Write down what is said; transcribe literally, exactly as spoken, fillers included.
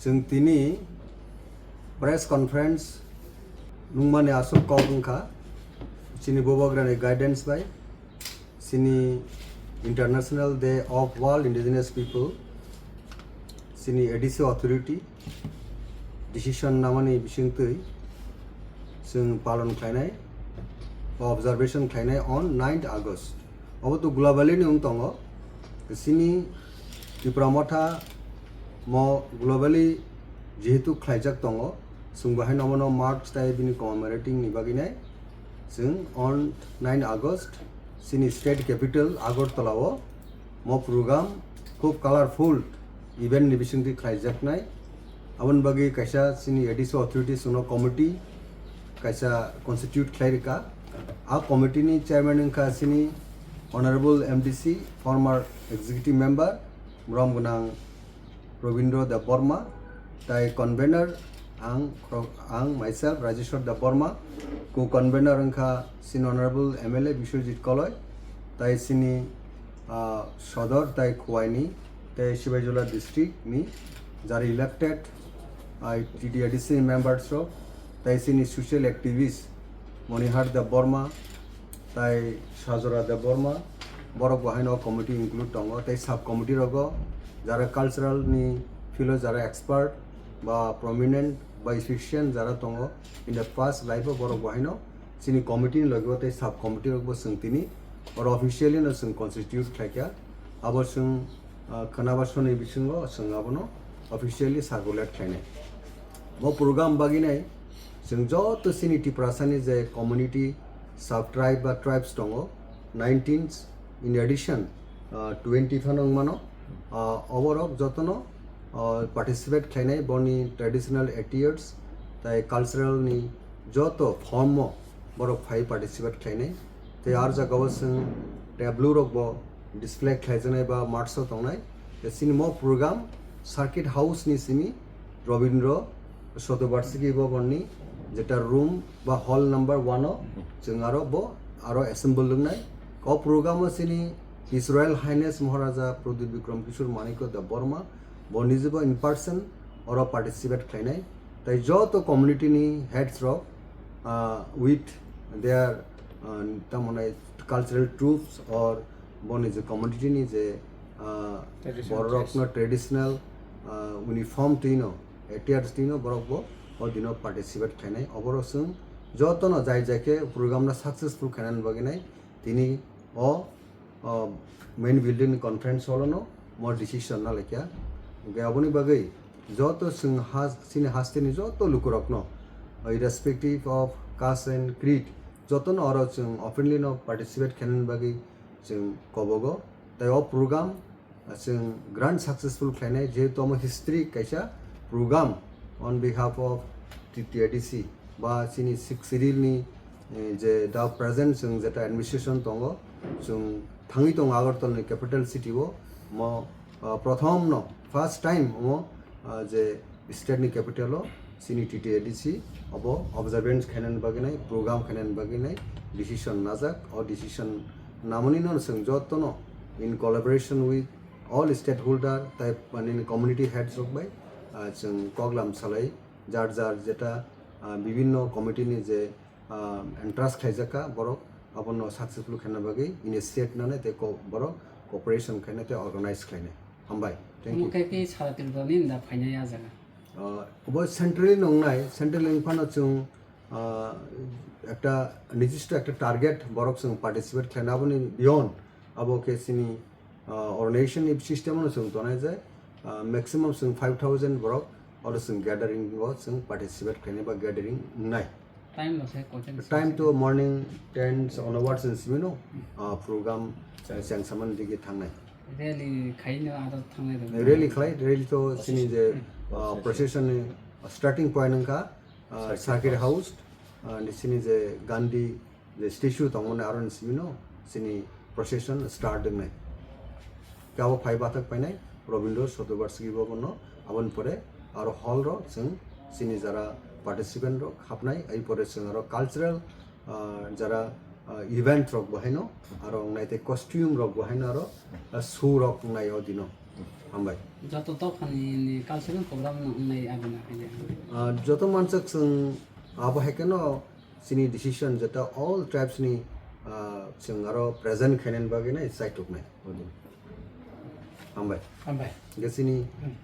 Chwng tini press conference nungmani aswk kok wngkha, chini Bubagrani guidance bai, chini International Day of World Indigenous People, chini A D C authority decision namani bisingtwi chwng palon khlainai, observation khlainai on ninth August. Obo to globally ni wng tongo. Chini Tipra Motha mo globally jehetu khlaijak tongo, chwng bo haino omono mark tai bini commemorating ni bagwi nai chwng on nine August chini state capital Agartala o mo program khub colorful event ni bisingtwi khlaijaknai. Aboni bagwi kaisa chini A D C authorities no committee kaisa constitute khlai rwkha. A committee ni chairman wngkha chini Honorable M D C, former executive member, borom gwnang Robindra Debbarma, tai convener ang, ang myself Rajeshwar Debbarma, co-convener wngkha chini Honorable M L A Biswajit Koloi, tai chini, ah, Sodor tai Khowai ni, tai Sibaijala district ni jara elected, ah, T T A D C members rok, tai chini social activist Monihar Debbarma, tai Sajora Debbarma, borok bo haino committee include tongo, tei sub committee rogo jara cultural ni field o jara expert ba prominent ba efficient jara tongo in the past life o, borok bo haino chini committee ni logi o tei sub committee rok bo chwng tini oro officially no chwng constitute khlaikha. Abo chwng, ah, khwnaba soni bisingo chwng abono officially circulate khlainai. Bo program bagwi nai chwng joto chini Tiprasa ni je community, sub tribe ba tribes tongo, nineteen, in addition, ah, twenty phano wng mano. Ah, oborok jotono, ah, participate khlainai, boni traditional attires tai cultural ni joto form o borok phai participate khlainai. Tei ar jagao chwng tableau rok bo display khlaijaknai ba marks o tongnai. Tei chini mo program Circuit House ni simi Robindra Shatobarshiki Bhavan ni jeta room ba hall number one o chwng aro bo aro assemble wngnai. O program o chini His Royal Highness Maharaja Pradyut Bikram Kishore Manikya Debbarma bo nijebo in person oro participate khlainai. Tai joto community ni heads rok, ah, with their, ah, tamoni cultural troupes or boni je community ni je, ah, traditional borok dress. No traditional, ah, uniform twino, attires twino borok bo o dino participate khlainai. Oborok chwng jotono jai jai khe program no successful khainani bagwi nai tini o, o main building ni conference hall no mo decision na laikha. Hwnkhe aboni bagwi joto chwng ha, chini hasteni joto lukurokno, irrespective of caste and creed, jotono oro chwng openly no participate khainani bagwi chwng kobogo. Tai o program chwng grand successful khlainai, jehetu omo history kaisa program on behalf of T T A D C ba chini Sixth Schedule ni, eh, je da present chwng jeta administration tongo, chwng thangwi tongo Agartala ni capital city o, mo, ah, prothom no first time omo, ah, je state ni capital o chini T T A D C obo observance khainani bagwi nai, program khainani bagwi nai decision najak. O decision namani no chwng jotono in collaboration with all stakeholder tai, mane, community heads rok bai, ah, chwng koklam salai jar jar jeta, ah, bibinno committee ni je, ah, entrust khlaijak kha borok abono successful khaina bagwi initiate nanai tei ko-, borok cooperation khainai tei organize khlainai. Hambai. Thank you. Omo khe khe sara Tripura ni da phainai a jaga. Ah, obo centrally no wngnai, centrally wngphano chwng, ah, ekta nijissto ekta target borok chwng participate khlaina, aboni beyond abo khe chini, ah, organization ni system no chwng tonai je, ah, maximum chwng five thousand borok oro chwng gathering o chwng participate khlainai ba gathering wngnai. Time rok se kochen Time to morning ten onwards ni simi no, ah, program chengsamani digi thangnai. Rally khai no aro thangnai rok. Rally khlai, rally to chini je, ah, procession ni starting point wngkha, ah, Circuit House, ah, ni chini je Gandhi je statue tongmani aro ni simi no chini procession start wngnai. Khe abo phai bathak painai Robindra Shatobarshiki Bhavan no, aboni pore aro hall ro chwng chini jara participant rok hapnai, ai pore chwng aro cultural, ah, jara, ah, event rok bo haino aro wngnai tei costume rok bo haino aro, ah, show rok wngnai o dino. Hambai. Joto dophani ni cultural program no wngnai aboni khaidi. Ah, joto mansak chwng abo hai kheno chini decision jeta all tribes ni, ah, chwng aro present khainani bagwi nai chaituknai. Hambai. Hambai. Ge chini Hmm.